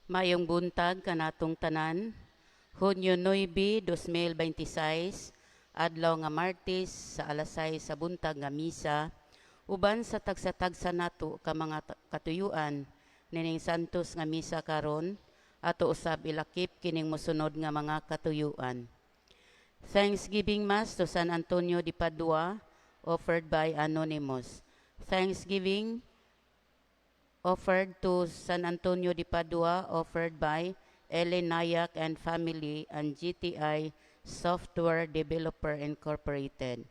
Maayong buntag kanatong tanan. Hunyo 9, 2026, adlaw nga Martes sa alas 6 sa buntag nga misa, uban sa tagsa-tagsa nato ka mga katuyuan nining Santos nga misa karon, ato usab ilakip kining mosunod nga mga katuyuan. Thanksgiving Mass to San Antonio de Padua, offered by Anonymous. Thanksgiving offered to San Antonio de Padua, offered by Ellen Nayak and family and GTI Software Developer Incorporated.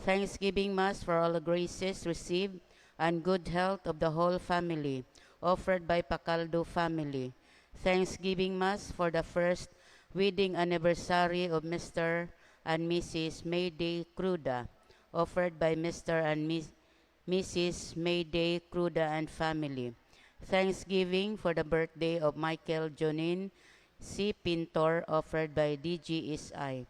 Thanksgiving Mass for all the graces received and good health of the whole family, offered by Pacaldo family. Thanksgiving Mass for the first wedding anniversary of Mr. and Mrs. Mayday Cruda, offered by Mr. and Mrs. Mayday Cruda and family. Thanksgiving for the birthday of Michael Jonin C. Pintor, offered by DGSI.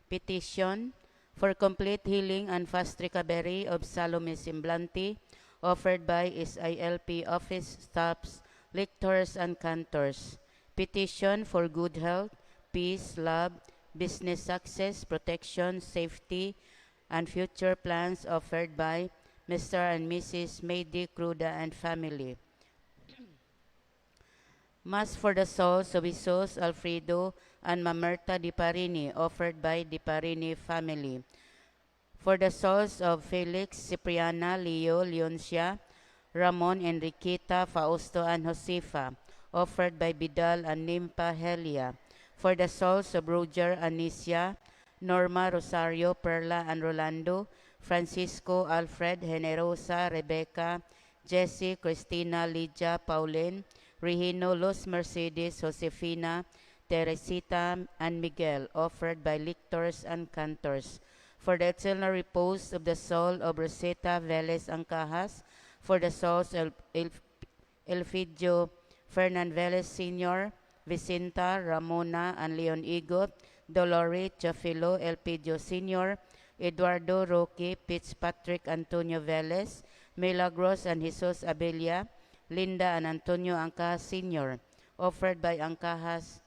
Petition for complete healing and fast recovery of Salome Semblante, offered by SILP office staffs, lectors, and cantors. Petition for good health, peace, love, business success, protection, safety, and future plans, offered by Mr. and Mrs. Maydi Cruda and family. Mass for the souls of Jesus, Alfredo, and Mamerta Di Parini, offered by Di Parini family. For the souls of Felix, Cipriana, Leo, Leoncia, Ramon, Enriqueta, Fausto, and Josefa, offered by Vidal and Nimpa Helia. For the souls of Roger, Anicia, Norma, Rosario, Perla, and Rolando, Francisco, Alfred, Generosa, Rebecca, Jesse, Christina, Lydia, Pauline, Regino, Los Mercedes, Josefina, Teresita, and Miguel, offered by lictors and cantors. For the eternal repose of the soul of Rosetta Velez Ancajas, for the souls of Elfidio Fernan Velez Sr., Vicenta, Ramona, and Leon Igot, Dolores, Chafilo, Elpidio Sr., Eduardo, Roque, Fitzpatrick, Antonio Velez, Milagros, and Jesus Abelia, Linda, and Antonio Ancajas Sr., offered by Ancajas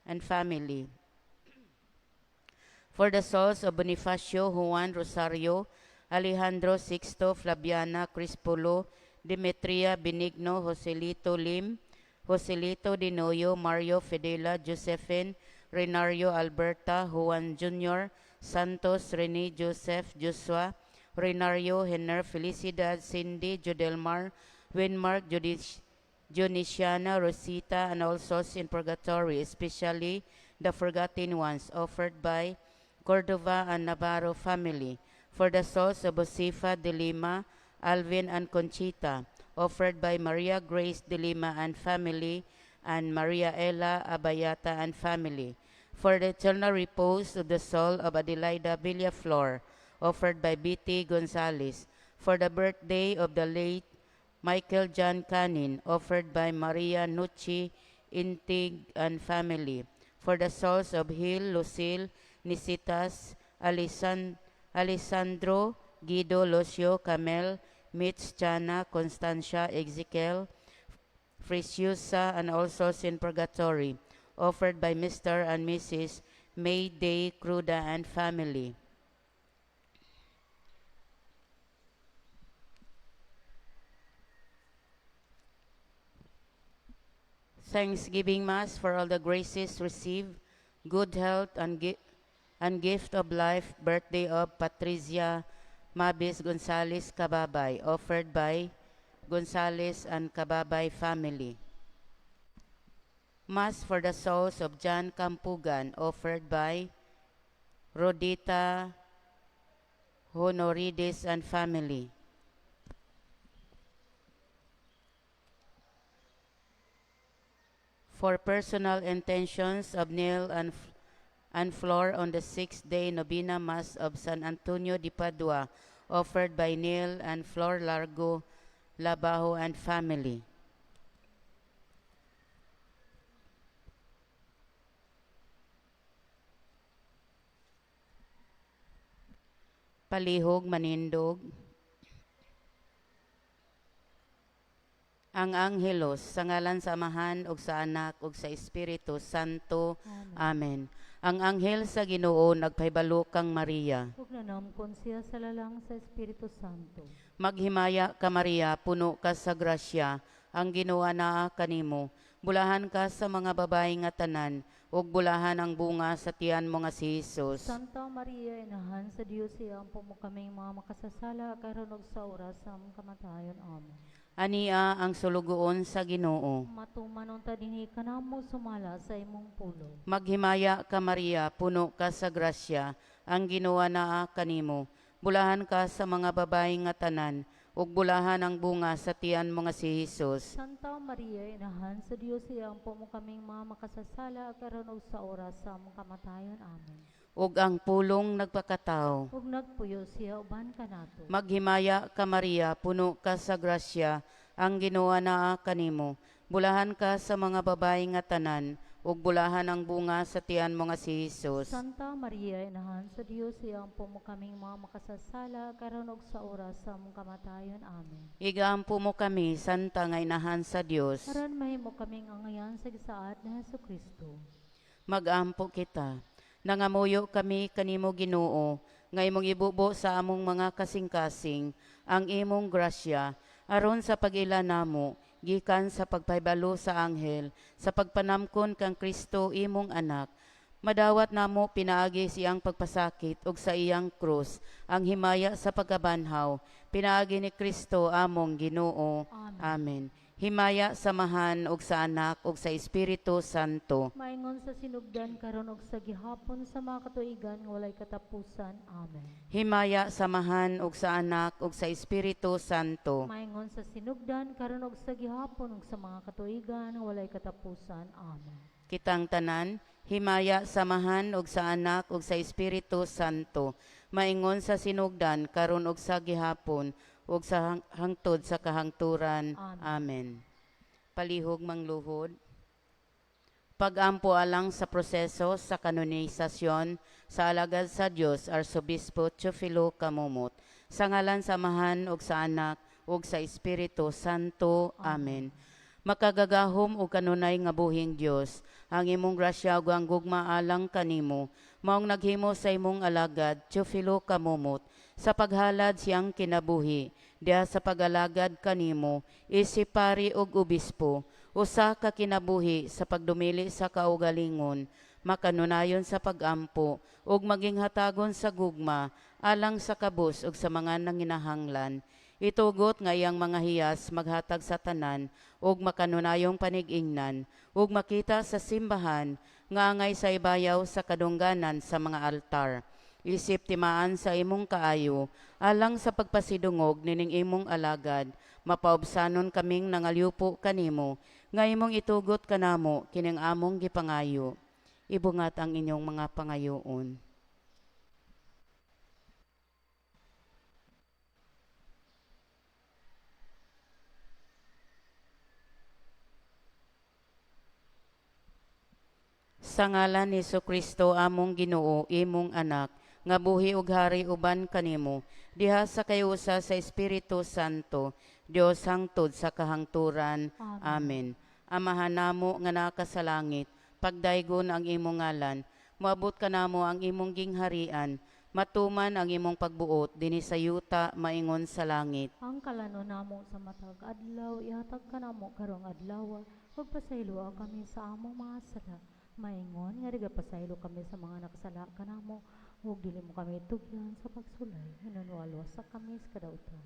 and family. For the souls of Bonifacio, Juan, Rosario, Alejandro, Sixto, Flaviana, Crispulo, Demetria, Benigno, Joselito Lim, Joselito Dinoyo, Mario, Fidela, Josephine, Renario, Alberta, Juan Jr., Santos, Rene, Joseph, Joshua, Renario, Henner, Felicidad, Cindy, Judelmar, Winmark, Judith, Junisiana, Rosita, and all souls in purgatory, especially the forgotten ones, offered by Cordova and Navarro family. For the souls of Josefa de Lima, Alvin, and Conchita, offered by Maria Grace de Lima and family, and Maria Ella Abayata and family. For the eternal repose of the soul of Adelaida Villaflor, offered by B.T. Gonzalez. For the birthday of the late Michael John Canin, offered by Maria Nucci Intig and family. For the souls of Hill, Lucille, Nisitas, Alessandro, Guido, Lucio, Camel, Mitch, Chana, Constancia, Ezekiel, Preciosa, and all souls in purgatory, offered by Mr. and Mrs. Mayday Cruda and family. Thanksgiving Mass for all the graces received, good health and gift of life, birthday of Patricia Mabis Gonzalez Kababay, offered by Gonzalez and Kababay family. Mass for the souls of John Campugan, offered by Rodita Honorides and family. For personal intentions of Neil and Flor on the 6th day Novena Mass of San Antonio de Padua, offered by Neil and Flor Largo Labajo and family. Palihog manindog. Ang Anghelos sa ngalan sa Amahan ug sa Anak ug sa Espiritu Santo. Amen. Amen. Ang anghel sa Ginoo nagpahibalo kang Maria. Ug nanamkon siya sa lalang sa Espiritu Santo. Maghimaya ka, Maria, puno ka sa grasya, ang Ginoo anaa kanimo. Bulahan ka sa mga babae nga tanan, ug bulahan ang bunga sa tiyan mo nga si Jesus. Santa Maria, Inahan sa Dios, iampo mo kaming mga makasasala, karon ug sa oras sa among kamatayon. Amen. Ania ang sulugoon sa Ginoo. Matuman unta dinhi kanamo sumala sa imong pulong. Maghimaya ka, Maria, puno ka sa grasya, ang Ginoo anaa kanimo. Bulahan ka sa mga babae nga tanan, ug bulahan ang bunga sa tiyan mo nga si Jesus. Santa Maria, Inahan sa Dios, iampo mo kaming mga makasasala, karon ug sa oras sa among kamatayon. Amen. Ug ang Pulong nagpakatao. Ug nagpuyo siya uban kanato. Maghimaya ka, Maria, puno ka sa grasya, ang Ginoo anaa kanimo. Bulahan ka sa mga babae nga tanan, ug bulahan ang bunga sa tiyan mo nga si Jesus. Santa Maria, Inahan sa Dios, iampo mo kaming mga makasasala, karon ug sa oras sa among kamatayon. Amen. Igaampo mo kami, Santa nga Inahan sa Dios. Aron mahimo kaming angayan sa gisaad ni Hesus Kristo. Magampo kita. Nangamuyo kami kanimo, Ginoo, nga imong ibubo sa among mga kasing-kasing ang imong grasya aron sa pag-ila namo gikan sa pagpahibalo sa anghel sa pagpanamkon kang Kristo imong anak, madawat namo pinaagi siyang pagpasakit ug sa iyang krus ang himaya sa pagkabanhaw, pinaagi ni Kristo among Ginoo. Amen. Amen. Himaya sa Amahan ug sa Anak ug sa Espiritu Santo. Maingon sa sinugdan, karon ug sa gihapon, sa mga katuigan nga walay katapusan. Amen. Himaya sa Amahan ug sa Anak ug sa Espiritu Santo. Maingon sa sinugdan, karon ug sa gihapon, ug sa mga katuigan nga walay katapusan. Amen. Kitang tanan, himaya sa Amahan ug sa Anak ug sa Espiritu Santo. Maingon sa sinugdan, karon ug sa gihapon ug sa hangtod sa kahangturan. Amen. Amen. Palihog mangluhod. Pagampo alang sa proseso sa kanonisasyon sa alagad sa Dios Arsobispo Teofilo Camomot. Sa ngalan sa Amahan ug sa Anak ug sa Espiritu Santo. Amen. Makagagahom ug kanunay nga buhing Dios, ang imong grasya ug ang gugma alang kanimo maong naghimo sa imong alagad Teofilo Camomot sa paghalad siyang kinabuhi diha sa pag-alagad kanimo isip pari ug obispo, usa ka kinabuhi sa pagdumili sa kaugalingon, makanunayon sa pagampo ug maging hatagon sa gugma alang sa kabus ug sa mga nanginahanglan. Itugot nga iyang mga hiyas maghatag sa tanan ug makanunayong panig-ingnan ug makita sa simbahan nga angay sa ibayaw sa kadungganan sa mga altar. Isip timaan sa imong kaayo alang sa pagpasidungog nining imong alagad, mapaubsanon kaming nangalyupo kanimo nga imong itugot kanamo kining among gipangayo. Ibungat ang inyong mga pangayoon. Sa ngalan ni Kristo among Ginoo, imong anak, nga buhi ug hari uban kanimo, diha sa kayusa sa Espiritu Santo, Dios hangtod sa kahangturan. Amen. Amen. Amahan namo nga naa ka sa langit, pagdaygon ang imong ngalan, moabot kanamo ang imong gingharian, matuman ang imong pagbuot dinhi sa yuta maingon sa langit. Ang kalano namo sa matag adlaw ihatag kanamo karong adlaw, ug pasayloa kami sa among mga sala, maingon nga pasaylo kami sa mga nakasala kanamo, ug dili mo kami tugyan sa pagsulay, hinunwalwasa kami sa kadautan.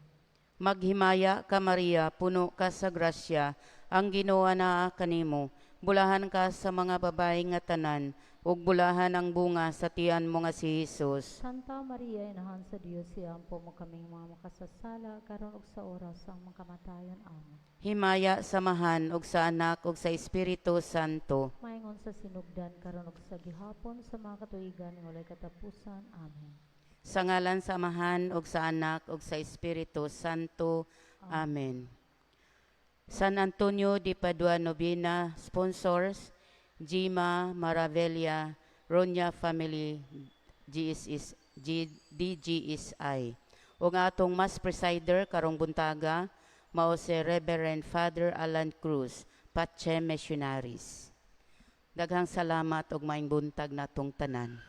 Maghimaya ka, Maria, puno ka sa grasya, ang Ginoo anaa kanimo. Bulahan ka sa mga babae nga tanan, ug bulahan ang bunga sa tiyan mo nga si Hesus. Santa Maria, Inahan sa Dios, iampo mo kaming mga makasasala, karon ug sa oras sa among kamatayon. Amen. Himaya sa Amahan ug sa Anak ug sa Espiritu Santo. Maingon sa sinugdan, karon ug sa gihapon, sa mga katuigan nga walay katapusan. Amen. Sa ngalan sa Amahan ug sa Anak ug sa Espiritu Santo. Amen. San Antonio de Padua Novena sponsors: Gima Maravilla, Ronya Family, GSS, G, DGSI. Ug atong mass presider karong buntaga, Mao si Reverend Father Alan Cruz, Pacem Missionaries. Daghang salamat ug maayong buntag natong tanan.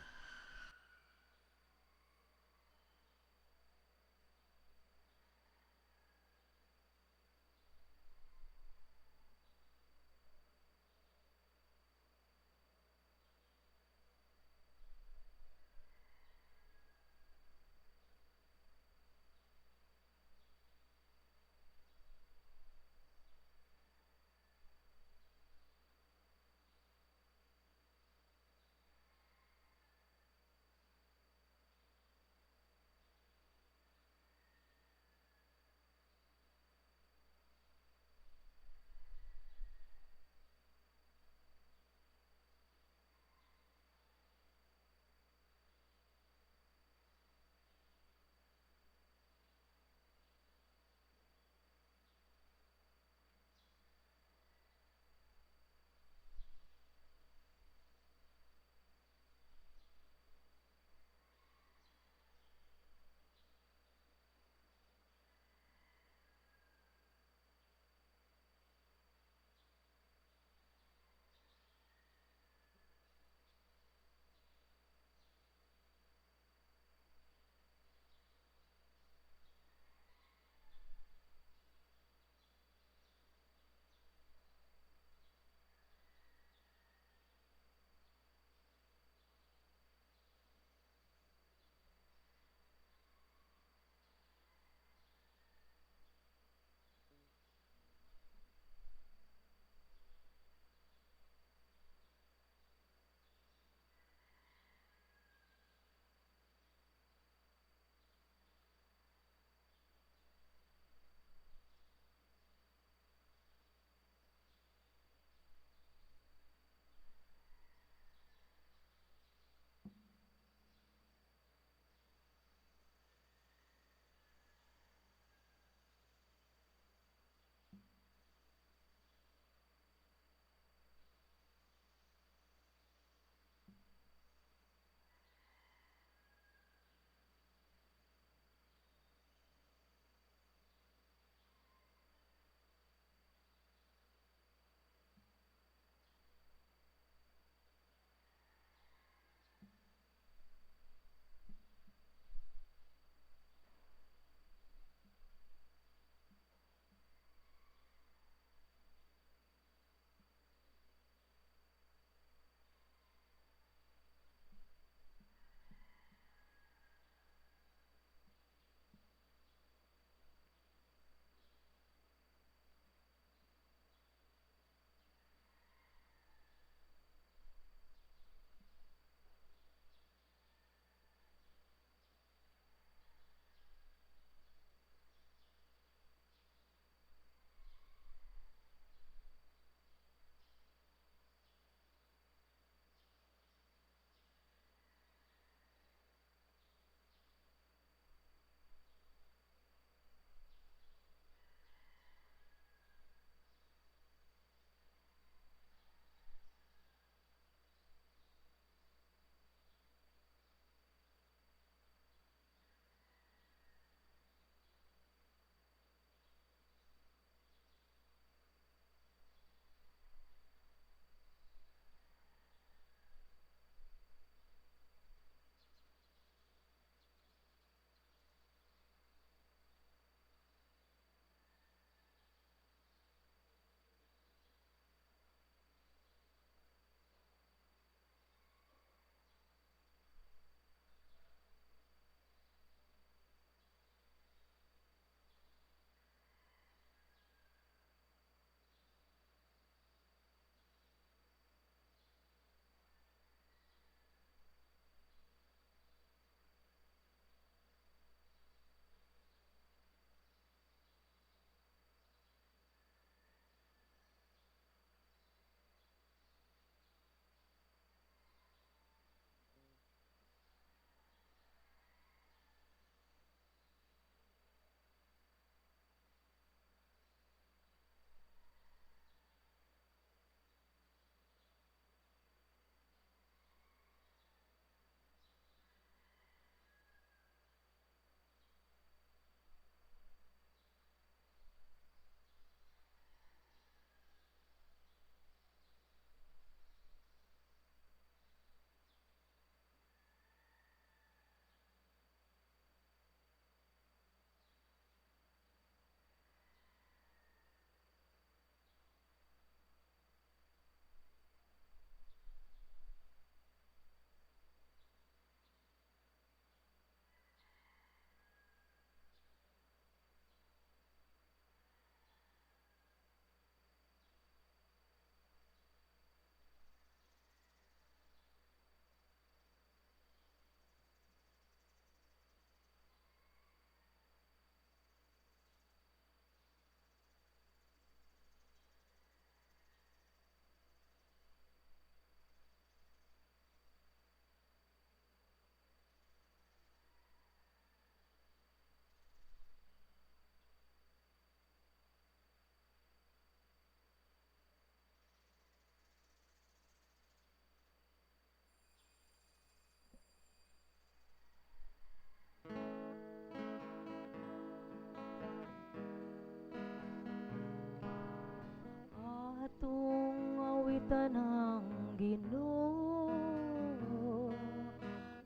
Tanang Ginoo.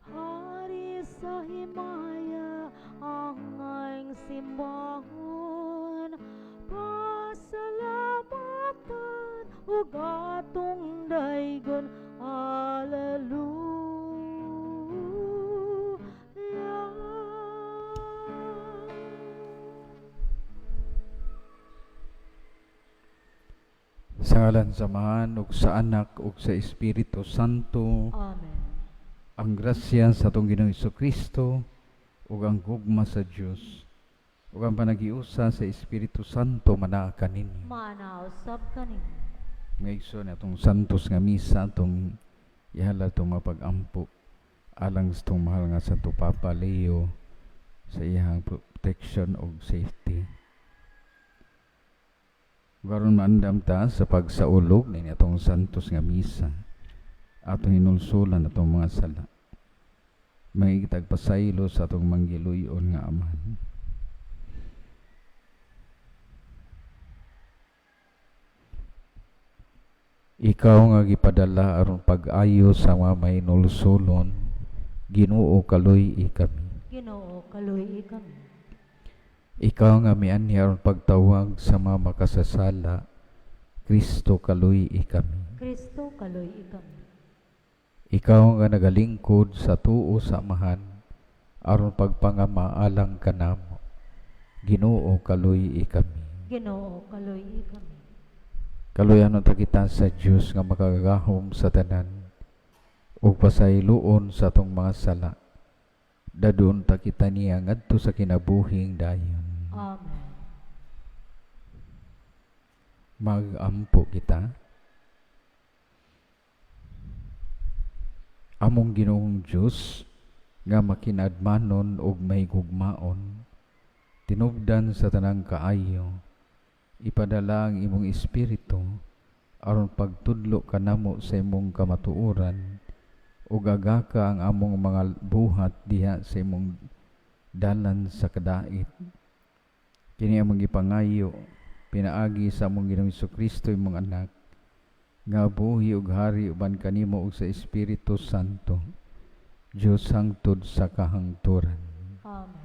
Hari sa himaya ang simbahon, pasalamatan ug atong daygon. Hallelujah. Sa ngalan sa Amahan ug sa Anak ug sa Espiritu Santo. Amen. Ang grasya sa atong Ginoong Kristo ug ang gugma sa Dios ug ang panagiusa sa Espiritu Santo manaa kaninyo. Maana usab kaninyo. Nga igsoon, atong santos nga misa atong ihalad atong mapag-ampo alang sa atong mahal nga Santo Papa Leo sa iyang protection ug safety. Karon maandam ta sa pagsaulog ni atong santos nga misa. Atong hinulsulan atong mga sala. Mangitag pasaylo sa atong manggiluyon nga Amahan. Ikaw nga gipadala aron pag-ayo sa mga mahinulsulon, Ginoo, kaluy-i kami. Ginoo, kaluy-i kami. Ikaw nga mianhi aron pagtawag sa mga makasasala, Kristo, kaluy-i kami. Kristo, kaluy-i kami. Ikaw nga nagalingkod sa tuo sa Amahan aron pagpangamaalang kanamo, Ginoo, kaluy-i kami. Ginoo, kaluy-i kami. Kaluyan ta kita sa Dios nga makagagahom sa tanan ug pasayloon sa atong mga sala. Dadon ta kita niya ngadto sa kinabuhing dayon. Amen. Magampo kita. Among Ginoong Dios nga makinadmanon ug mahigugmaon, tinubdan sa tanang kaayo, ipadala ang imong Espiritu aron pagtudlo kanamo sa imong kamatuoran ug agaka ang among mga buhat diha sa imong dalan sa kadait. Kini among gipangayo pinaagi sa among Ginoong Kristo, imong anak, nga buhi ug hari uban kanimo ug sa Espiritu Santo, Dios hangtod sa kahangturan. Amen.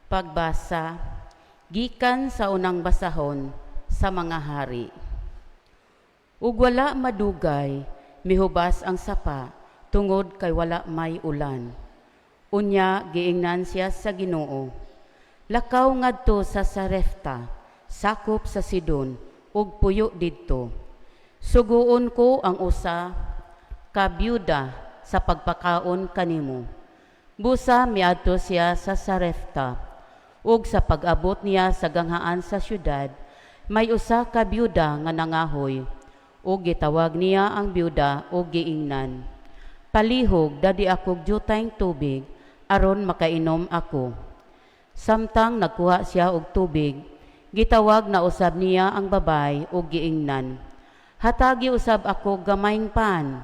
Pagbasa gikan sa unang basahon sa mga hari. Ug wala madugay, mihubas ang sapa tungod kay wala may ulan. Unya giingnan siya sa Ginoo. Lakaw ngadto sa Sarepta, sakop sa Sidon, ug puyo didto. Suguon ko ang usa ka byuda sa pagpakaon kanimo. Busa miadto siya sa Sarepta, ug sa pag-abot niya sa ganghaan sa syudad, may usa ka byuda nga nangahoy, ug gitawag niya ang byuda ug giingnan, "Palihog dadi akog jutayng tubig aron makainom ako." Samtang nagkuha siya og tubig, gitawag na usab niya ang babay ug giingnan, "Hatagi usab ako gamayng pan."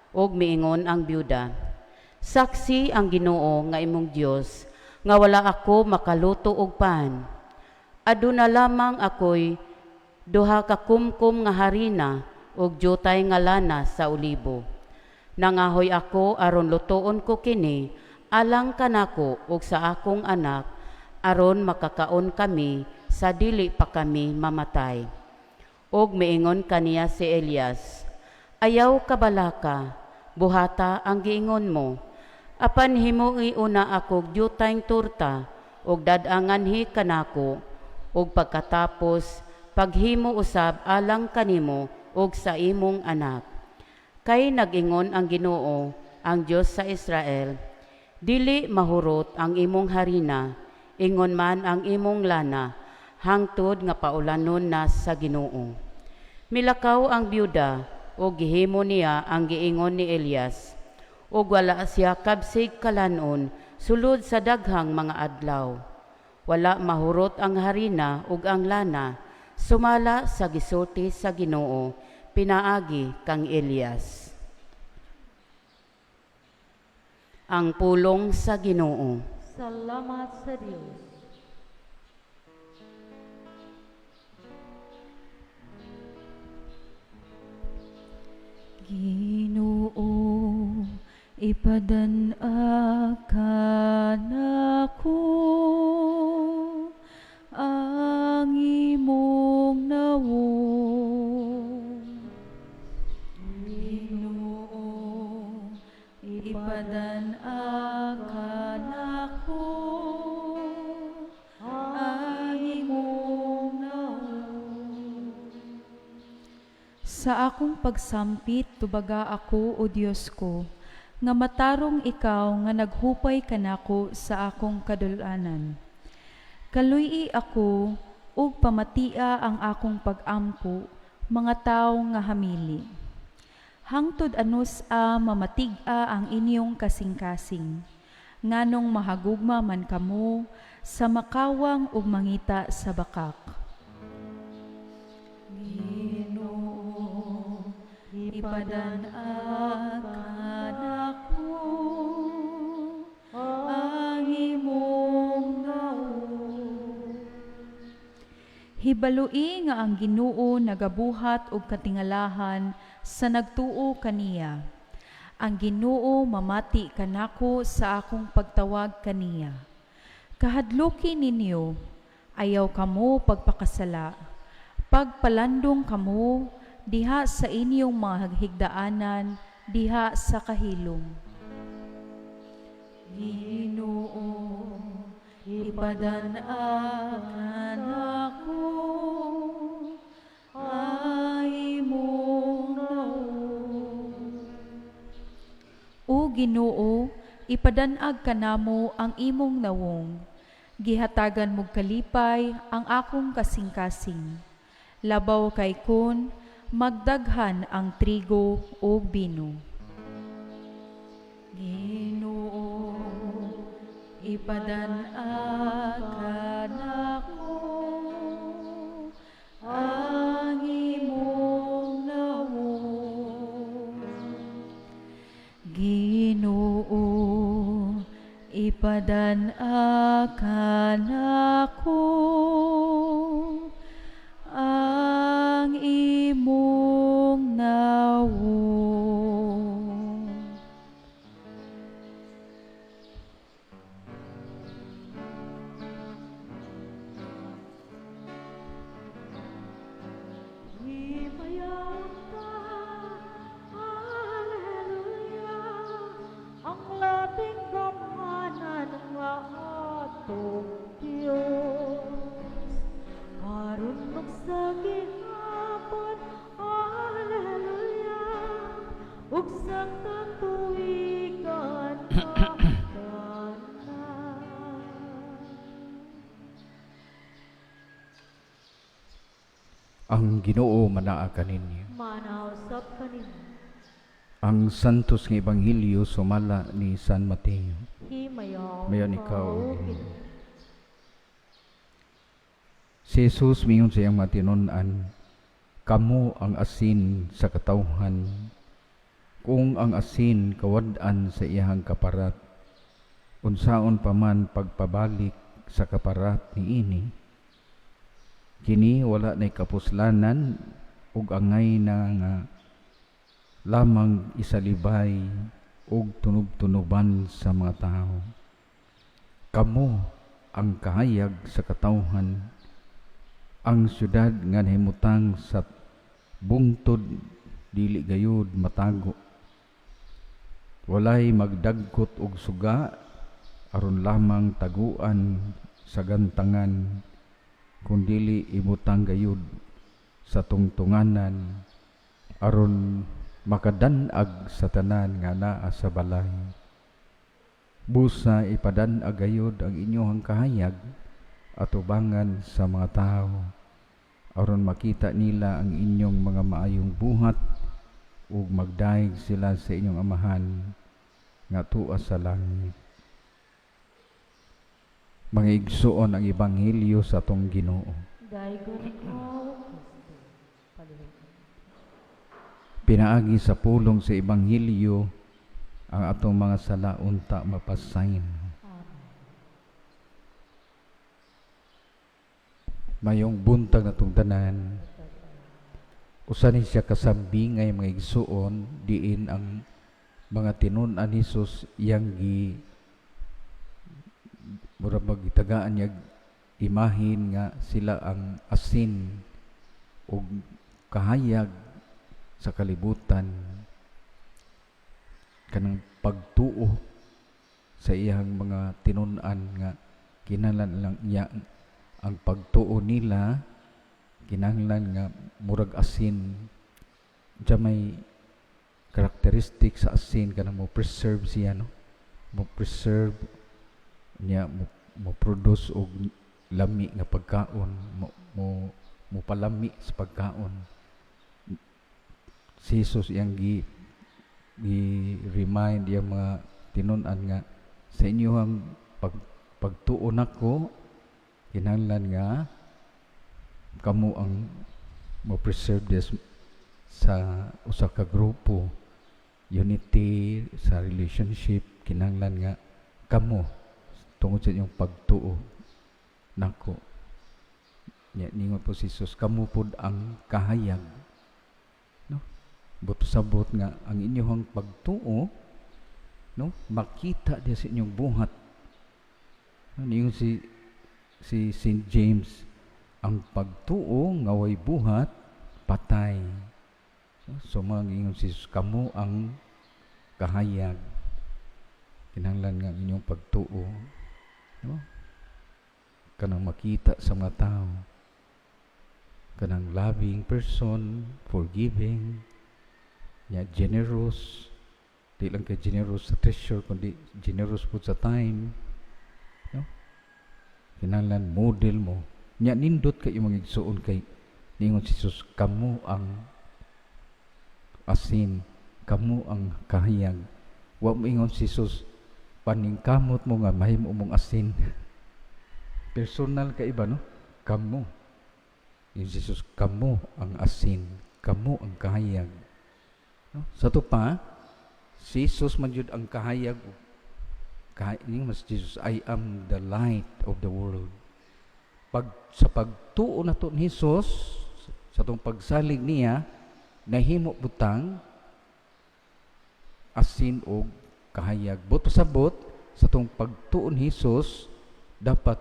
Ug miingon ang byuda, "Saksi ang Ginoo nga imong Dios nga wala ako makaluto og pan. Aduna lamang ako'y duha ka kumkum nga harina ug jutay nga lana sa olibo. Nangahoy ako aron lutoon ko kini alang kanako ug sa akong anak aron makakaon kami sa dili pa kami mamatay." Ug miingon kaniya si Elias, "Ayaw kabalaka, buhata ang giingon mo. Apan himoi una akog jutayng turta ug dad-anganhi kanako, ug pagkatapos paghimo usab alang kanimo ug sa imong anak. Kay nag-ingon ang Ginoo, ang Dios sa Israel, dili mahurot ang imong harina, ingon man ang imong lana, hangtod nga paulanon na sa Ginoo." Milakaw ang byuda ug gihimo niya ang giingon ni Elias. Ug wala siya kabsig kalanon sulod sa daghang mga adlaw. Wala mahurot ang harina ug ang lana, sumala sa gisulti sa Ginoo pinaagi kang Elias. Ang pulong sa Ginoo. Salamat sa Dios. Ginoo, ipadan-a kanako ang imong nawong. Ginoo, ipadan-a kanako ang imong nawong. Sa akong pagsampit, tubaga ako, O Dios ko, nga matarong ikaw nga naghupay kanako sa akong kadul-anan. Kaluy-i ako ug pamatia ang akong pag-ampo, mga tawo nga hamili. Hangtod anus-a mamatig-a ang inyong kasing-kasing, nganong mahagugma man kamo sa makawang ug mangita sa bakak. Ginoo, ipadan-a kanako ang imong nawong. Hibaloi nga ang Ginoo nagabuhat og katingalahan sa nagtuo kaniya. Ang Ginoo mamati kanako sa akong pagtawag kaniya. Kahadluki ninyo, ayaw kamo pagpakasala. Pagpalandong kamo diha sa inyong mga higdaanan, diha sa kahilom. Ginoo, ipadan-a kanako ang imong nawong. O Ginoo, ipadan-ag kanamo ang imong nawong. Gihatagan mog kalipay ang akong kasing-kasing. Labaw kay kun magdaghan ang trigo ug bino. Ginoo, ipadan-a kanako ang imong nawong. Ginoo, ipadan-a kanako ang imong nawong. Himayaon ta, Alleluia, ang labing gamhanan nga atong Dios. Karon ug sa gihapon, Alleluia, ug sa katuigan tanan. Ang Ginoo manaa kaninyo. Manaa usab kanimo. Ang Santos nga Ebanghelyo sumala ni San Mateo. Himayaon Mayon ikaw, o o Ginoo. Ginoo. Si Jesus mingon sa iyang mga tinun-an, "Kamo ang asin sa katawhan. Kung ang asin kawad-an sa iyang kaparat, unsaon pa man pagpabalik sa kaparat niini? Kini wala nay kapuslanan ug angay na nga lamang isalibay ug tunob-tunoban sa mga tao. Kamo ang kahayag sa katawhan. Ang syudad nga nahimutang sa bungtod dili gayud matago. Walay magdagkot og suga aron lamang taguan sa gantangan, kundili ibutang gayud sa tungtunganan aron makadan-ag sa tanan nga naa sa balay. Busa ipadan-ag gayud ang inyong kahayag atubangan sa mga tao aron makita nila ang inyong mga maayong buhat ug magdayeg sila sa inyong Amahan nga tua sa langit." Mga igsuon, ang ebanghelyo sa atong Ginoo. Daygon ikaw, Kristo. Palihog. Pinaagi sa pulong sa Ebanghelyo, ang atong mga sala unta mapasayn. Amen. Mayong buntag natong tanan. Usa ni siya kasambingay, mga igsuon, diin ang mga tinun-an ni Jesus iyang gi mura magitagaan niya imahin nga sila ang asin ug kahayag sa kalibutan, kanang pagtuo sa iyang mga tinun-an nga kinahanglan lang niya ang pagtuo nila, kinahanglan nga murag asin. Diya may karakteristik sa asin, kanang mo preserve siya, no, mo preserve niya, mo produce og lami nga pagkaon, mo palami sa pagkaon. Si Jesus iyang gi remind iyang mga tinun-an nga sa inyong pagtuo nako, kinahanglan nga kamo ang mo preserve this sa usa ka grupo, unity sa relationship. Kinahanglan nga kamo, tungod sa inyong pagtuo nako. Nya ningon po si Jesus, kamo pod ang kahayag, no? Buot sabot nga ang inyong pagtuo, no, makita diya sa inyong buhat, no? Ningon si St. James, ang pagtuo nga way buhat patay. So mga ingon si Jesus, kamo ang kahayag, kinahanglan nga ang inyong pagtuo, no, kanang makita sa mga tao, kanang loving person, forgiving nya, generous. Di lang kay generous sa treasure kundi generous pud sa time, no? Kinahanglan model mo nya. Nindot kay mga igsuon kay ningon si Jesus, kamo ang asin, kamo ang kahayag. Wa mo ingon si Jesus, paningkamot mo nga mahimo mong asin. Personal ka iba, no? Kamo. Yung Jesus, kamo ang asin, kamo ang kahayag, no? Sa to pa, si Jesus man jud ang kahayag. Mas Jesus, "I am the light of the world." Pag sa pagtuo nato ni Jesus, sa atong pagsalig niya, nahimo butang asin og kahayag. Buot pasabot, sa atong pagtuo ni Jesus, dapat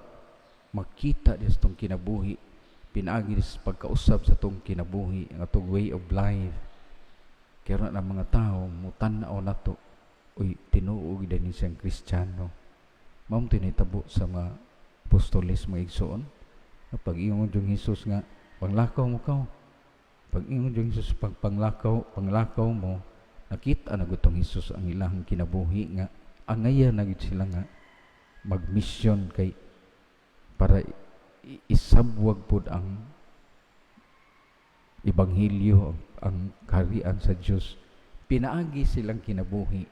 makita di sa atong kinabuhi, pinaagi sa pagkausab sa atong kinabuhi, ang atong way of life. Kaya na mga tao mutan-aw nato, uy, tinuod din siyang Kristiyano. Mao tinitabo sa mga apostoles, mga igsoon. Pag ingon yung Jesus nga panglakaw mo kaw, pag ingon yung Jesus pag panglakaw mo, nakita na gutong Jesus ang ilang kinabuhi nga angaya na gid sila nga magmisyon kay para isabwag pud ang ebanghelyo, ang kaharian sa Dios, pinaagi silang kinabuhi,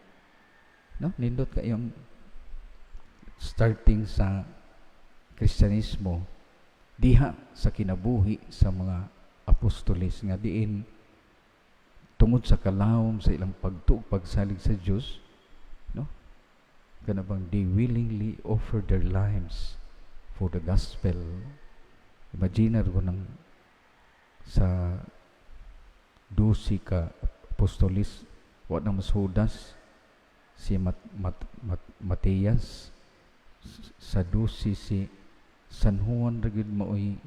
no? Nindot kayong starting sa Kristyanismo diha sa kinabuhi sa mga apostoles nga diin tungod sa kalawom sa ilang pagtuo, pagsalig sa Dios, no, kana bang they willingly offer their lives for the gospel. Imagine ko nang sa 12 ka apostolis, wa na mas Judas, si Mat, Mat, Mat, Matias sa 12, si San Juan ra gyud maoy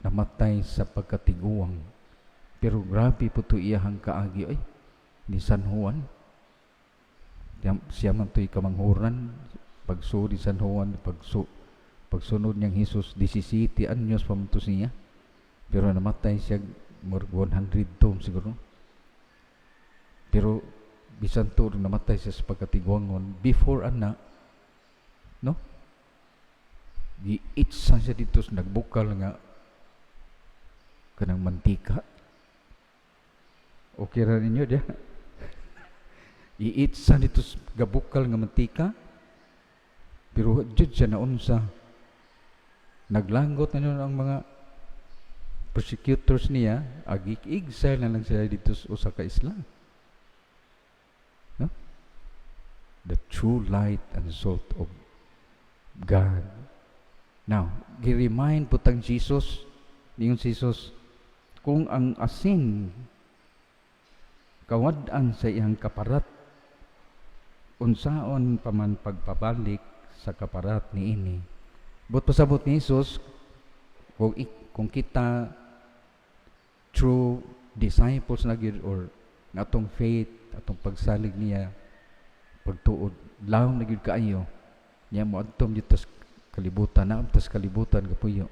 namatay sa pagkatiguang. Pero grabe po to iyahang kaagi ay ni San Juan. Siya man to'y kamanghuran. Pagsuri San Juan, pagsunod niyang Jesus, 17 anyos pa man to siya, pero namatay siya more 102 siguro. Pero bisan to namatay siya sa pagkatiguangon, before ana, no, giitsa siya dito sa nagbukal nga kanang mantika. Okay ra ninyo diya? Iitsa dito sa gabukal nga mantika, pero jud siya naunsa. Naglanggot na yun ang mga Persecutors niya agi exile na lang sila dito sa usa ka isla. No? The true light and salt of God. Now, gi-remind po tang Jesus, niyon si Jesus, kung ang asin kawad-an sa iyang kaparat, unsaon pa man pagpabalik sa kaparat niini? But pasabot ni Jesus, kung kita true disciples na gyud or nga atong faith, atong pagsalig niya, pagtuod, lawom na gyud kaayo, niya mo adtom dito sa kalibutan, na sa kalibutan kapuyo.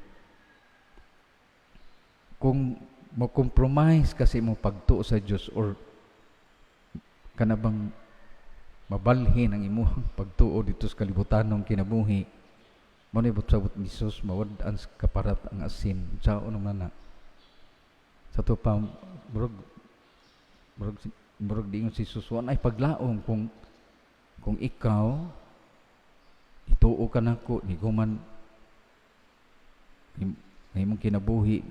Kung mo compromise kasi mo pagtuo sa Dios or kana bang mabalhin ang imong pagtuo dito sa kalibutanong kinabuhi, mo na sabot ni Jesus, mawad-an sa kaparat ang asin. Sao naman na sa to pa, murag diingon si Jesus, wa ay paglaom kung ikaw ituo ka nako ni guman nga imong kinabuhi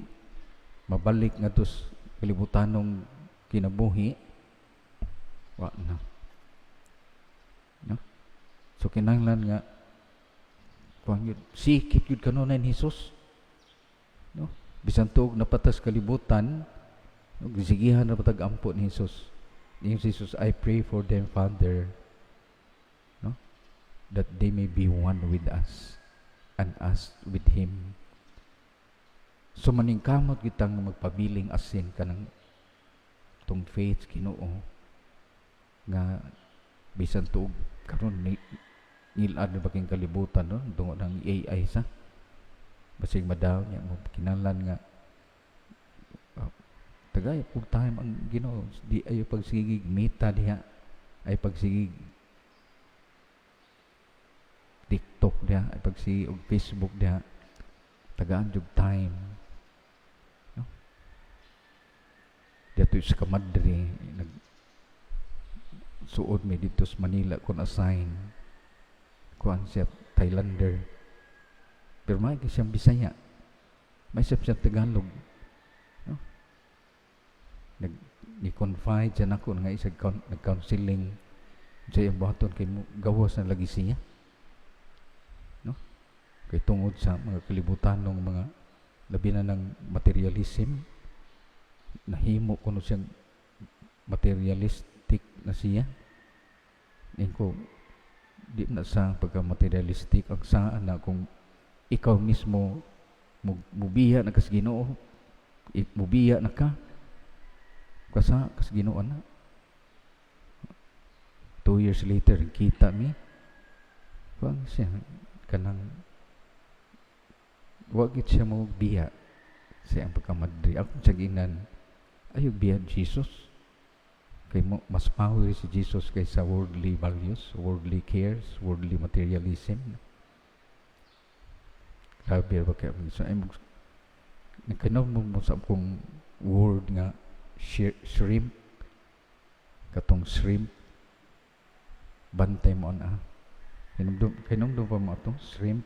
mabalik ngadto sa kalibutanong kinabuhi, wa na, no? So kinahanglan nga kuan gyud, sikit gyud kanunay ni Jesus, no? Bisan tuog napatas kalibutan, no, gisigihan na patag ampo ni Jesus. Ni Jesus, "I pray for them, Father, no, that they may be one with us and us with him." So maningkamot kitang magpabiling asin kanang tong faith Ginoo nga bisan tuog karon ni ngilad na baking kalibutan, no, tungod ng AI sa basig madaw niya mo. Kinahanglan nga tagay pug time ang Ginoo, di ayo pagsigig Meta diha, ay pagsigig TikTok diha, ay pagsigig og Facebook diha. Tagaan jug time, no? Dito sa kamadre nag suod mi dito sa Manila kun assign kuan siya, Thailander, pero may siyang Bisaya, may siya siyang Tagalog, no? Nag ni confide siya nako nga isa nag-counseling sa iyang buhaton kay gawas na lagi siya, no, kay tungod sa mga kalibutan ng mga labi na ng materialism, nahimo kuno siyang materialistic na siya. Ko di na sa pagka materialistic ang saan na kung ikaw mismo mubiya na kas Ginoo, mubiya na ka kasa kas Ginoo na. 2 years later kita mi, kuan siya, kanang wa gid siya mo biya sa iyang pagkamadri. Ako siya ginan, ayo biya Jesus kay mo, mas power si Jesus kaysa worldly values, worldly cares, worldly materialism. Grabe ba kay so ay nagkanaw mo mo sa akong word nga shrimp, katong shrimp, bantay mo ana. Hinumdum, hinumdum pa mo atong shrimp.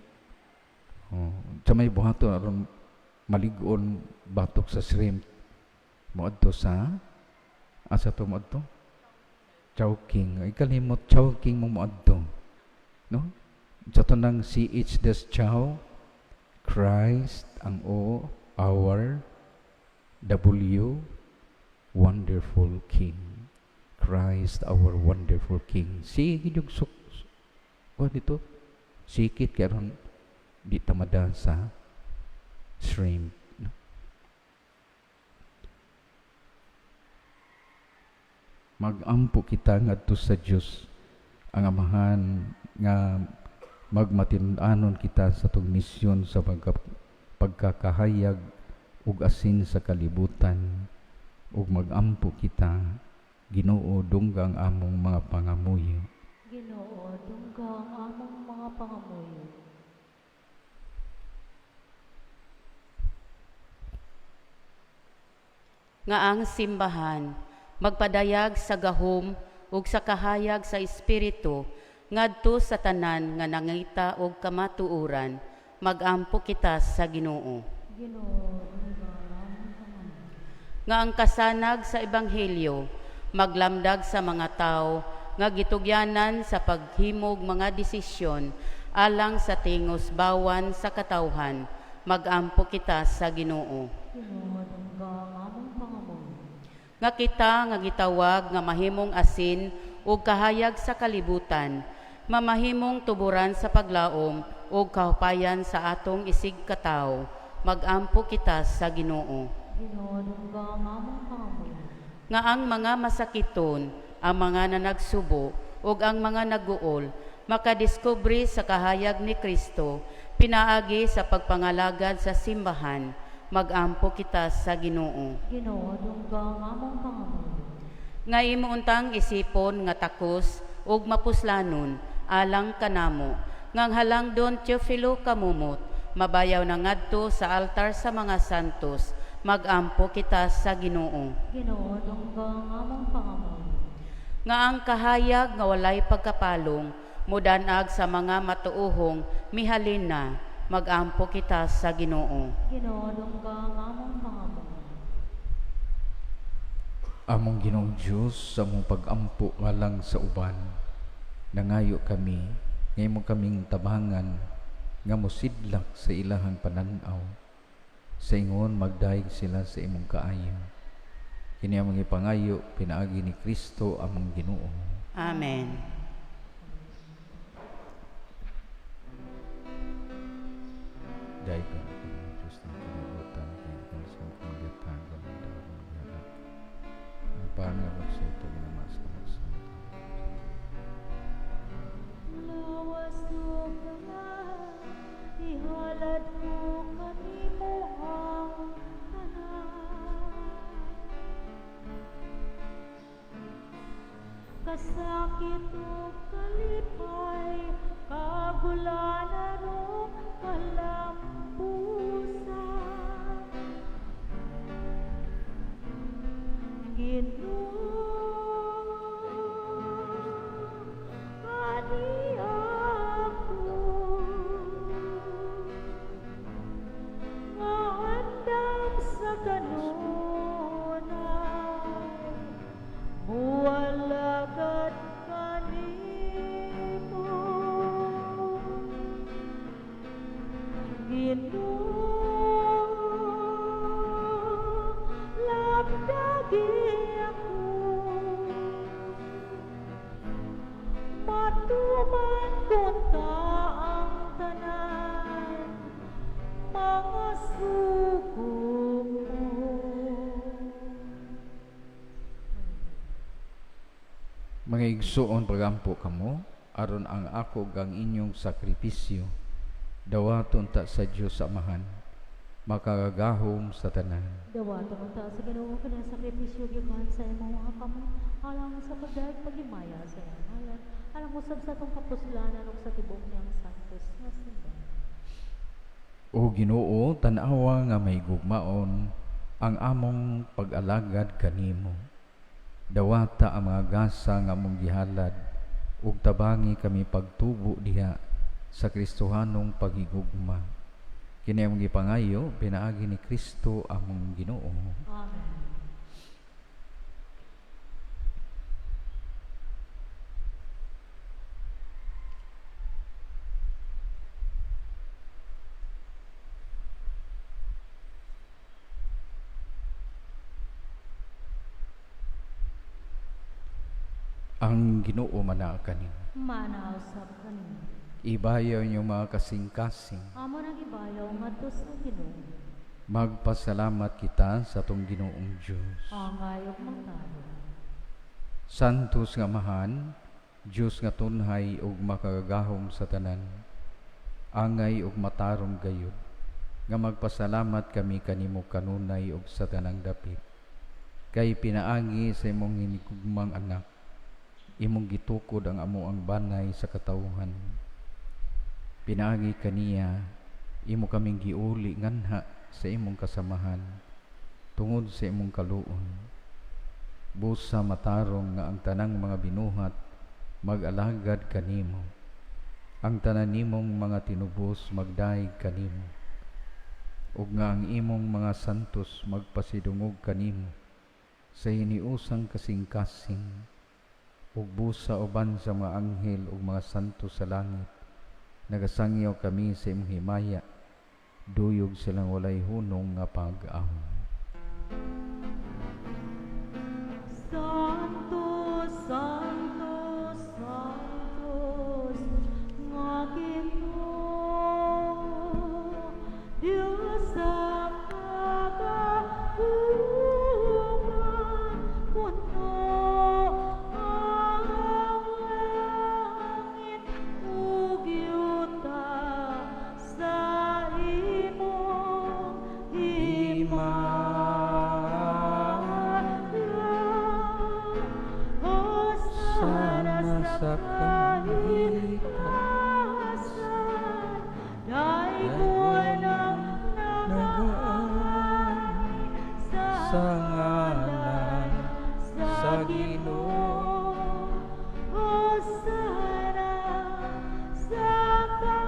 Oh, sa may buhaton aron malig-on batok sa shrimp, moadto sa asa to moadto? Chowking. Ay kalimot, Chowking mo moadto, no? Sa to nang CH des Chow, Christ ang O, our, W, wonderful King. Christ our wonderful King. Sige yung suk ko dito, sikit kay aron di tamada sa shrimp, no? Magampo kita ngadto sa Dios ang Amahan nga magmatin-anon kita sa atong misyon sa pagkakahayag ug asin sa kalibutan ug magampo kita. Ginoo, dungga ang among mga pangamuyo. Ginoo, dungga ang among mga pangamuyo. Nga ang simbahan magpadayag sa gahom ug sa kahayag sa Espiritu ngadto sa tanan nga nangita og kamatuoran, magampo kita sa Ginoo. Ginoo, dungga ang among Nga ang kasanag sa Ebanghelyo maglamdag sa mga tao nga gitugyanan sa paghimog mga desisyon alang sa tingos bawan sa katawhan. Magampo kita sa Ginoo. Ginoo, dungga ang among pangamuyo. Nga kita nga gitawag nga mahimong asin ug kahayag sa kalibutan, mamahimong tuburan sa paglaom ug kahupayan sa atong isig katawo. Magampo kita sa Ginoo. Ginoo, dungga ang among pangamuyo. Nga ang mga masakiton, ang mga nanagsubo ug ang mga naguol makadiskubre sa kahayag ni Kristo pinaagi sa pagpangalagad sa simbahan. Magampo kita sa Ginoo. Ginoo, dungga ang among pangamuyo. Nga imo untang isipon nga takos ug mapuslanon alang kanamo nga ang halangdon Teofilo Camomot mabayaw na ngadto sa altar sa mga santos. Magampo kita sa Ginoo. Ginoo, dungga ang among pangamuyo. Nga ang kahayag nga walay pagkapalong mudanag sa mga matuohong mihalin na. Magampo kita sa Ginoo. Ginoo, dungga ang among pangamuyo. Among Ginoong Diyos, sa among pag-ampo alang sa uban, nangayo kami, nga imo kaming tabangan, nga mosidlak sa ilahang pananaw. Sa ingon, magdayeg sila sa imong kaayo. Kini among ipangayo, pinaagi ni Kristo among Ginoo. Amen. Dayeg ka na Diyos ng kalibutan, kay ikaw sa akong gatagan, ang daron gihalad. Ang pangarap sa ito, ginamas ka magsanta. Lawas ug tanan, ihalad ko kanimo ang tanan. Kasakit ug kalipay, kagulanan ug kalampusan. Ginoo, ani ako nga andam sa kanunay, mualagad kanimo. Ginoo, labdagi ako, matuman kunta ang tanan mga sugo mo. Mga igsuon, pagampo kamo aron ang ako ug ang inyong sakripisyo dawaton ta sa Dios Amahan makagagahom sa tanan. Dawaton unta sa Ginoo kanang sakripisyo gikan sa imong mga kamot alang sa pagdayeg paghimaya sa iyang ngalan, alang usab sa atong kapuslanan ug sa tibuok niyang santos nga simbahan. O Ginoo, tan-awa nga may gugmaon ang among pag-alagad kanimo. Dawata ang mga gasa nga among gihalad ug tabangi kami pagtubo diha sa Kristohanong paghigugma. Kini among gipangayo pinaagi ni Kristo among Ginoo. Amen. Ang Ginoo manaa kaninyo. Maana usab kanimo. Ibayaw inyong mga kasing-kasing. Amo nang ibayaw ngadto sa Ginoo. Magpasalamat kita sa atong Ginoong Dios. Angay ug matarong. Santos nga Amahan, Dios nga tunhay ug makagagahom sa tanan, angay ug matarong gayud, nga magpasalamat kami kanimo kanunay ug sa tanang dapit. Kay pinaagi sa imong hinigugmang anak, imong gitukod ang amoang banay sa katawhan. Pinaagi kaniya, imo kaming giuli nganha sa imong kasamahan, tungod sa imong kaluon. Busa matarong nga ang tanang mga binuhat mag-alagad kanimo. Ang tanan nimong mga tinubos magdayeg kanimo. ug nga ang imong mga santos magpasidungog kanimo sa hiniusang kasing-kasing, ug busa uban sa mga anghel ug mga santos sa langit, nagasangyaw kami sa imong himaya, duyog silang walay hunong nga pag-ahon. Santo, Santo, Santos, nga Ginoo, Dios sa kagaguman, puno ang langit ug yuta sa imong himaya. Hosana sa kahitasan, daigwon ang nagaagi sa ngalan sa Ginoo. Hosana sa kahitasan.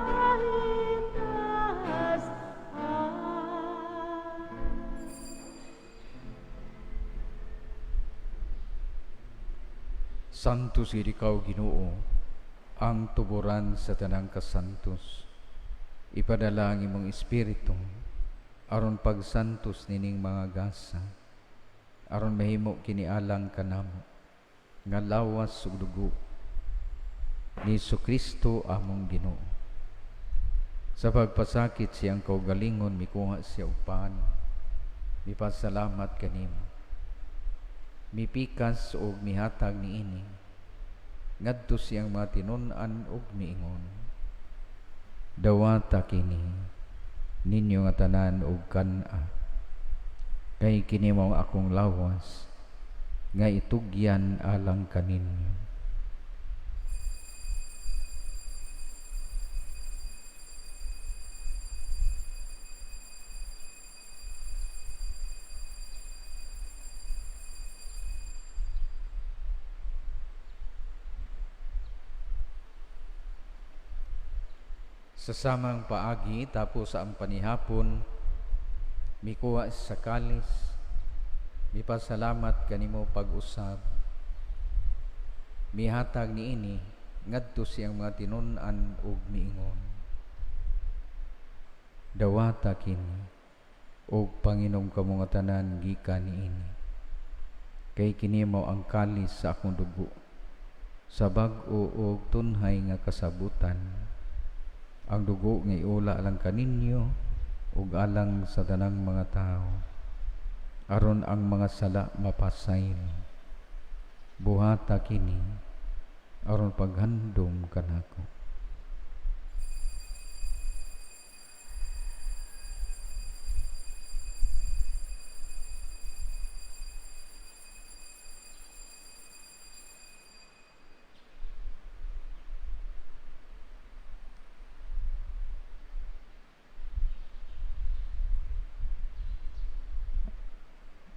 Santos gid ikaw, Ginoo, ang tuburan sa tanang kasantos. Ipadala ang imong espiritu aron pagsantos nining mga gasa, aron mahimo kini alang kanamo nga lawas ug dugo ni Kristo among Ginoo. Sa pagpasakit siyang kaugalingon, mikuha siya og pan, mipasalamat kanimo, mipikas og mihatag niini ngadto siyang mga tinun-an ug miingon: Dawata kini ninyo nga tanan og kan-a, kay kini mao akong lawas nga itugyan alang kaninyo. Sa samang paagi, tapos ang panihapon, mikuha sa kalis, mipasalamat kanimo pag-usab, mihatag niini ngadto siyang mga tinun-an ug miingon: Dawata kini ug panginom kamo nga tanan gikan niini, kay kini mao ang kalis sa akong dugo, sa bag-o ug tunhay nga kasabutan, ang dugo nga iula alang kaninyo ug alang sa tanang mga tawo, aron ang mga sala mapasaylo. Buhata kini aron paghandom kanako.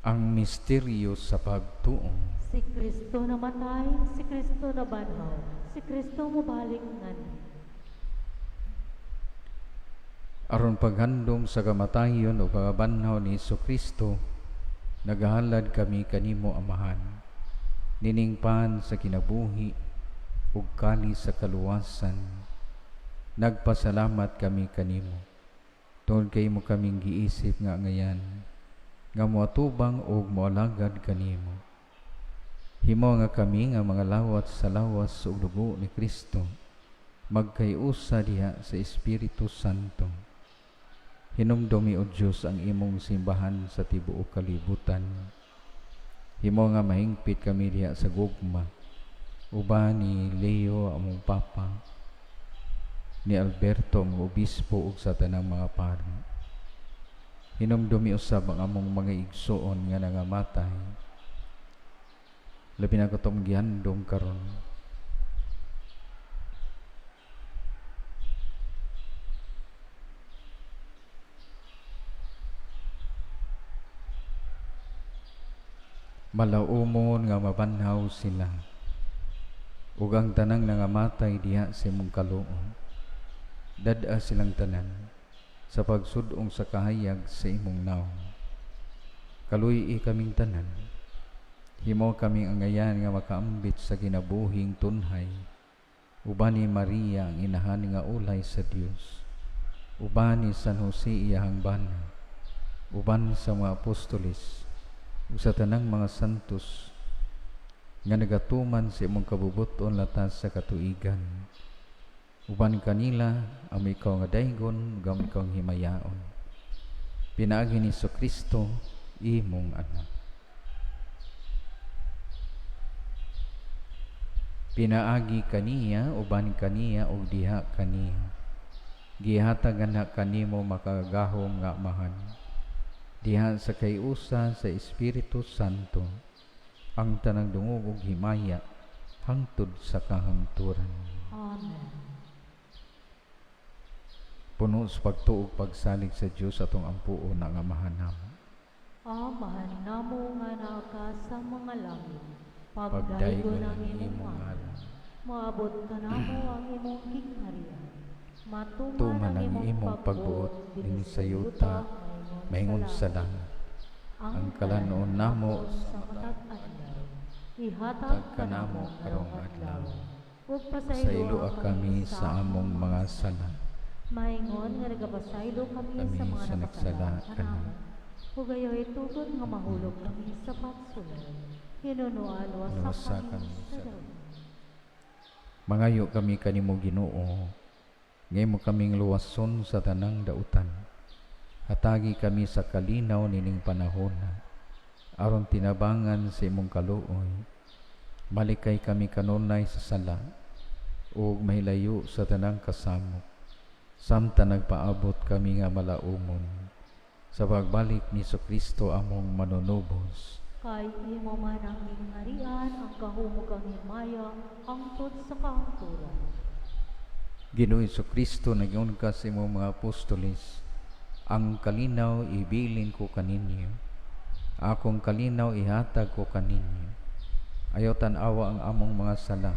Ang misteryo sa pagtuo. Si Kristo namatay, si Kristo nabanhaw, si Kristo mobalik nganhi. Aron paghandom sa kamatayon o pagkabanhaw ni Hesukristo, nagahalad kami kanimo, Amahan, nining pan sa kinabuhi ug kali sa kaluwasan. Nagpasalamat kami kanimo tungod kay imo kaming giisip nga ngayan nga moatubang ug moalagad kanimo. Himo nga kami nga mga lawat sa lawas ug dugo ni Kristo magkayusa diha sa Espiritu Santo. Hinumdumi, o Dios, ang imong simbahan sa tibuok kalibutan. Himo nga mahingpit kami diha sa gugma, uban ni Leo among Papa, ni Alberto among obispo ug sa tanang mga pari. Hinumdumi usab ang among mga igsoon nga nangamatay, labi na katong gihandom karon. Malaumon nga mabanhaw sila ug ang tanang nangamatay diha sa imong kaluo. Dad-a silang tanan sa pagsudong sa kahayag sa imong nawong. Kaluy-i kaming tanan, himo kaming angayan nga makaambit sa kinabuhing tunhay, uban ni Maria ang inahan nga ulay sa Dios, uban ni San Jose iyahang bana, uban sa mga apostoles ug sa tanang mga santos nga nagatuman sa imong kabubuton latas sa katuigan. Uban kanila amo ikaw nga daygon ug amo ikaw ang himayaon. Pinaagi ni Kristo imong anak. Pinaagi kaniya, uban kaniya ug diha kaniya. Gihatag ana kanimo makagagahom nga Amahan. Diha sa kayusa sa Espiritu Santo ang tanang dungog ug himaya hangtod sa kahangturan. Amen. Puno sa pagtuo ug pagsalig sa Dios atong ampuon ang Amahan namo. Amahan namo nga naa ka sa mga langit, Pagdaygon pagdaygon ang ang imong imong ngalan. ngalan. Moabot kanamo ang imong gingharian. Matuman Tuman ang ang imong imong pagbuot pagbuot dinhi sa yuta, maingon sa langit. Ang kalanuon namo sa matag adlaw, ihatag Tag kanamo karong adlaw. Ug Pasayloa pasayloa kami sa among mga sala. Maingon nga nagapasaylo kami Kami sa mga sa nakasala nagsala kanamo. Ug ayaw itugot nga mahulog kami sa pagsulay. Hinunoan Luwasa wasa kami kami sa sa daw. Mangayo kami kanimo Ginoo, ngaymo kaming luwason sa tanang dautan. Hatagi kami sa kalinaw nining panahon, aron tinabangan sa imong kaluoy. Malikay kami kanunay sa sala ug mahilayo sa tanang kasamok. Samtang nagpaabot kami nga malaumon sa pagbalik ni Kristo among manunubos. Kay imo man ang gingharian, ang kahumog ang himaya, hangtod sa kahangturan. Ginoo Kristo, nag-ingon ka sa imong mga apostoles, ang kalinaw ibilin ko kaninyo, akong kalinaw ihatag ko kaninyo. Ayaw tan-awa ang among mga sala,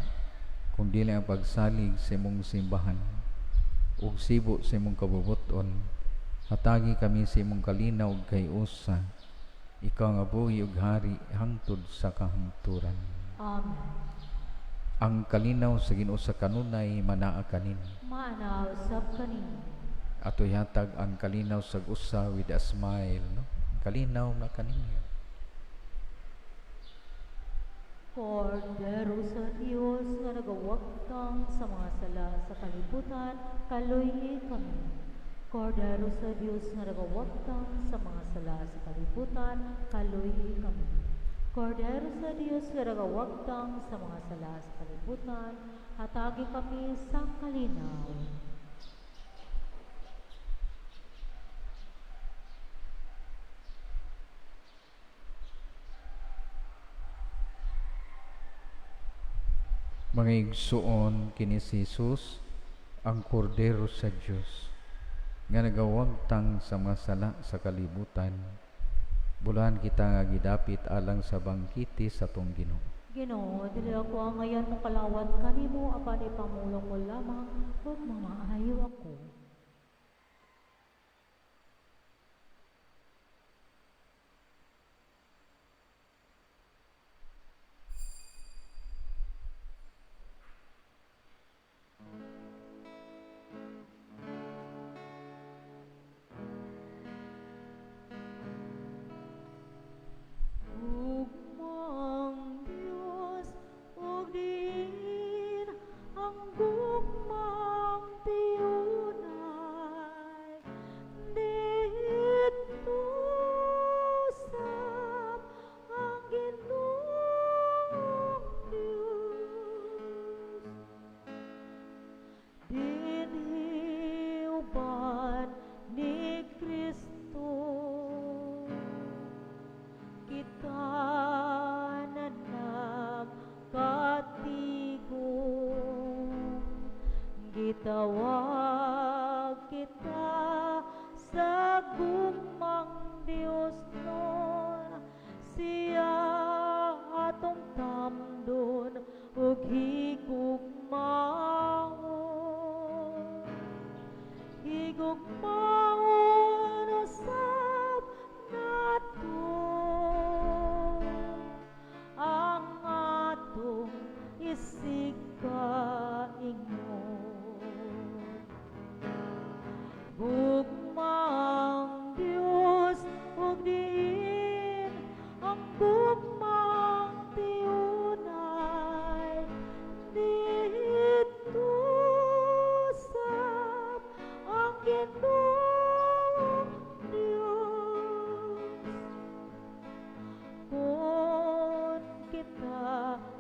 kung dili ang pagsalig sa imong simbahan ug sibo sa imong kabubuton. Hatagi kami sa imong kalinaw ug kayusa, ikaw nga buhi ug hari hangtod sa kahangturan. Amen. Ang kalinaw sa Ginoo sa kanunay manaa kaninyo. Maana usab kaninyo. Ato ihatag ang kalinaw sa usa with a smile, no? Ang kalinaw na kaninyo. Kordero sa Dios nga nagawagtang sa mga sala sa kalibutan, kaluy-i kami. Kordero sa Dios nga nagawagtang sa mga sala sa kalibutan, kaluy-i kami. Kordero sa Dios nga nagawagtang sa mga sala sa kalibutan, hatagi kami sa kalinaw. Mga igsuon, kini si Jesus ang kordero sa Dios nga nagawagtang sa mga sala sa kalibutan. Bulahan kita nga gidapit alang sa bangkiti sa atong Ginoo. Ginoo, dili ako angayan mo kalawat kanimo apan ipamulong mo lamang ug mamaayo ako. Gugmang Dios ug diin ang gugmang tiunay, didto sab ang Ginoong Dios. Dinhi uban ni Kristo kita na nagkatigom, gitawag kita sa gugmang Dios nun, siya atong tamdon ug higugmaon. Higugmaon.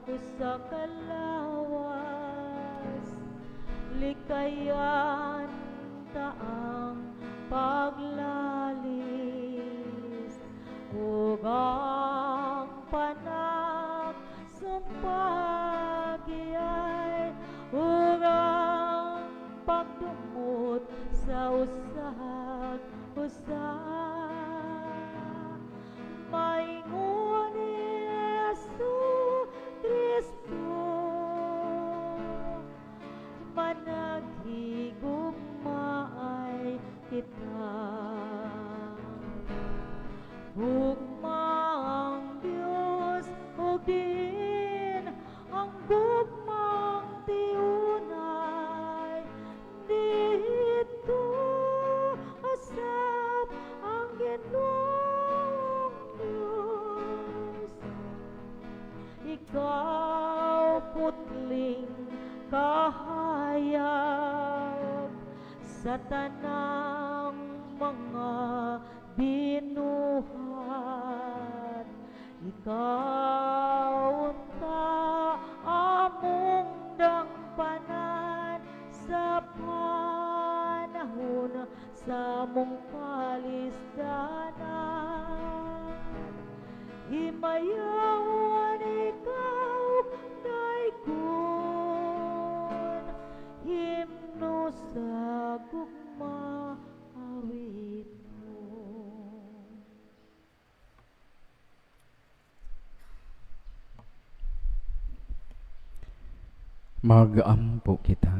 Usa ka lawas, likayan ta ang paglalis ug ang panagsumpagiyay ug ang pagdumot sa usag usa. Maingon ni Jesu Kristo, managhigugmaay kita. Gugma ang Diyos ug diin ang gugmang tiunay, didto usab ang Ginoong Diyos. Ikaw putling kahayag sa tanang mga binuhat. Ikaw unta among dangpanan sa panahon sa among kalisdanan. Himayawan ikaw daikon, himno sa gugma awiton. Magampo kita.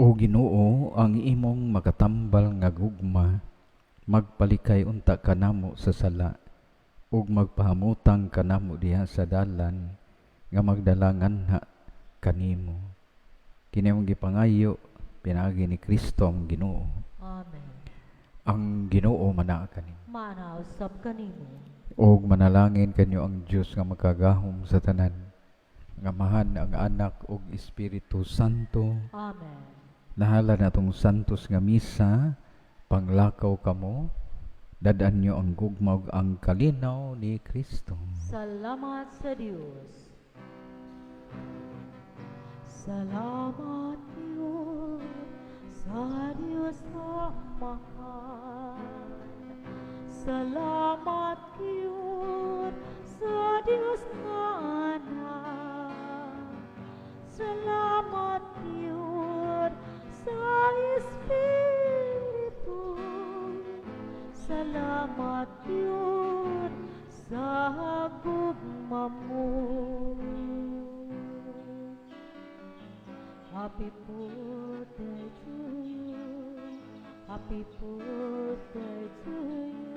O Ginoo, ang imong makatambal nga gugma magpalikay unta kanamo sa sala ug magpahamutang kanamo diha sa dalan nga magdala nganha kanimo. Kini among gipangayo pinaagi ni Kristo ang Ginoo. Amen. Ang Ginoo manaa kanimo. Maana usab kanimo. Ug manalangin kanyo ang Dios nga makagahom sa tanan, ang Amahan, ang Anak ug Espiritu Santo. Amen. Nahala na atong santos nga misa, panglakaw kamo, dad-an nyo ang gugma ug ang kalinaw ni Kristo. Salamat sa Dios. Salamat Diyos sa Diyos Amahan. Salamat Diyos sa Diyos nga Anak. Salamat Diyos sa Espiritu. Salamat Diyos sa gugma mo. Happy birthday to you. Happy birthday to you.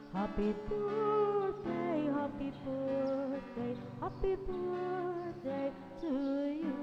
Happy birthday, happy birthday, happy birthday to you.